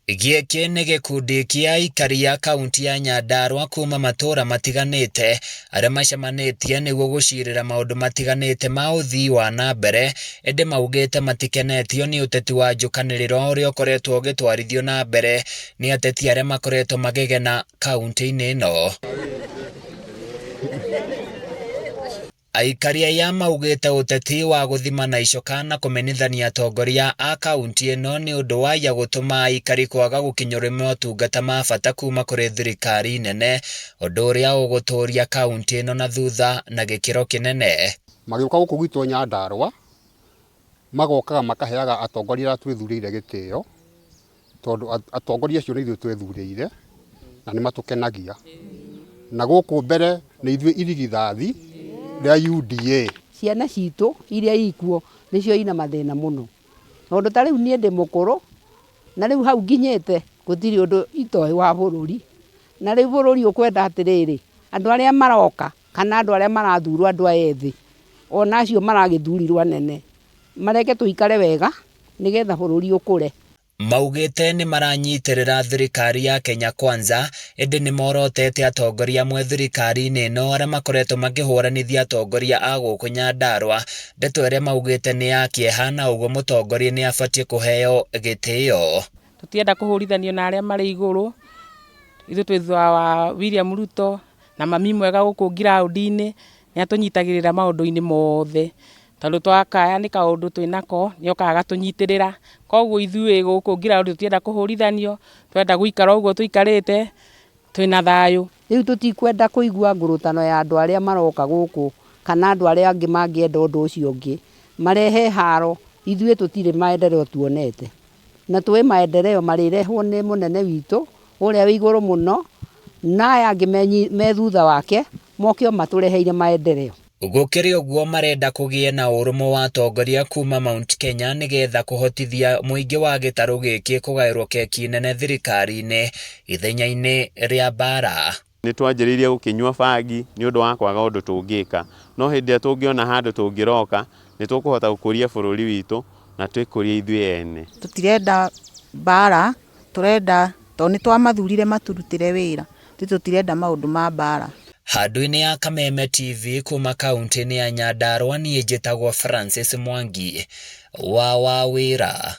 Gĩkĩ nĩ gĩkundi kĩa aikari a kaunti ya Nyandarua kuma matũra matiganĩte arĩa macemanĩtie nĩguo gũcirĩra maũndũ matiganĩte ma ũthii wa na mbere, ĩndĩ maugĩte matikenetio nĩ ũteti wa njũkanĩrĩro ũrĩa ũkoretwo ũgĩtwarithio na mbere nĩ ateti arĩa makoretwo makĩgena kaunti-inĩ ĩno. Aikari aya maugĩte ũteti wa gũthimana icoka na kũmenithania atongoria a kaunti ĩno nĩ ũndũ wa ya gũtũma aikari kwaga gũkinyĩrwo nĩ motungata ma bata kuma kũrĩ thirikari nene, ũndũ ũrĩa ũgũtũria kaunti ĩno na thutha na gĩkĩro kĩnene. Magĩũka gũkũ gwitũ Nyandarũa, magokaga makaheaga atongoria arĩa twĩthurĩire gĩtĩo, tondũ atongoria acio nĩ ithuĩ twethurĩire na nĩ matũkenagia. Na gũkũ mbere nĩ ithuĩ irigithathi rĩa UDA. Ciana citũ iria ikuo nĩcio ina mathĩna mũno, tondũ ta rĩu niĩ ndĩ mũkũrũ na rĩu hau nginyĩte gũtirĩ ũndũ itoĩ wa bũrũri. Na rĩu bũrũri ũkwenda atĩrĩrĩ, andũ arĩa maroka kana andũ arĩa marathurwo andũ aya ethĩ, ona acio maragĩthurirwo anene, mareke tũikare wega nĩgetha bũrũri ũkũre. Maugĩte nĩmaranyitĩrĩra thirikari ya Kenya Kwanza ĩndĩ nĩmorotete atongoria amwe thirikari-inĩ ĩno arĩa makoretwo makĩhũranithia atongoria a gũkũ Nyandarua, ndeto ĩrĩa maugĩte nĩ ya kĩeha na ũguo mũtongoria nĩ abatiĩ kũheo gĩtĩo. Tũtirenda kũhũrithanio na arĩa marĩ igũrũ, ithuĩ twĩ thutha wa William Ruto na mami mwega gũkũ ngiraũndi-inĩ, nĩ atũnyitagĩrĩra maũndũ-inĩ mothe, tondũ twakaya nĩ kaũndũ twĩnako, nĩ okaga agatũnyitĩrĩra, koguo ithuĩ gũkũ ngiraũndi tũtirenda kũhũrithanio, tũrenda gũikara ũguo tũikarĩte twĩna thayũ. Rĩu tũtikwenda kũigua ngurutano ya andũ arĩa maroka gũkũ kana andũ arĩa angĩ mangĩenda ũndũ ũcio ũngĩ, marehe haro, ithuĩ tũtirĩ maendeleo tuonete. Na tũĩ maendeleo marĩrehwo nĩ mũnene witũ ũrĩa wĩ igũrũ mũno, na aya angĩ me thutha wake, moke o matũreheire maendeleo. Gũkĩrĩ ũguo marenda kũgĩe na ũrũmwe wa atongoria kuma Mount Kenya nĩgetha kũhotithia mũingĩ wa gĩtarũ gĩkĩ kũgaĩrwo keki nene thirikari-inĩ ithenya-inĩ rĩa mbara. Nĩ twanjĩrĩirie gũkĩnyua bangi nĩ ũndũ wa kwaga ũndũ tũngĩka, no hĩndĩ ĩrĩa tũngĩona handũ tũngĩroka, nĩ tũkũhota gũkũria bũrũri witũ na twĩkũrie ithuĩ ene. Tũtirenda mbara, tũrenda tondũ nĩ twamathurire matũrutĩre wĩra, ithuĩ tũtirenda maũndũ ma mbara. Handũ-inĩ ya Kameme TV kuma kaunti-inĩ ya Nyandarua niĩ njĩtagwo Francis Mwangi wa Wawĩra.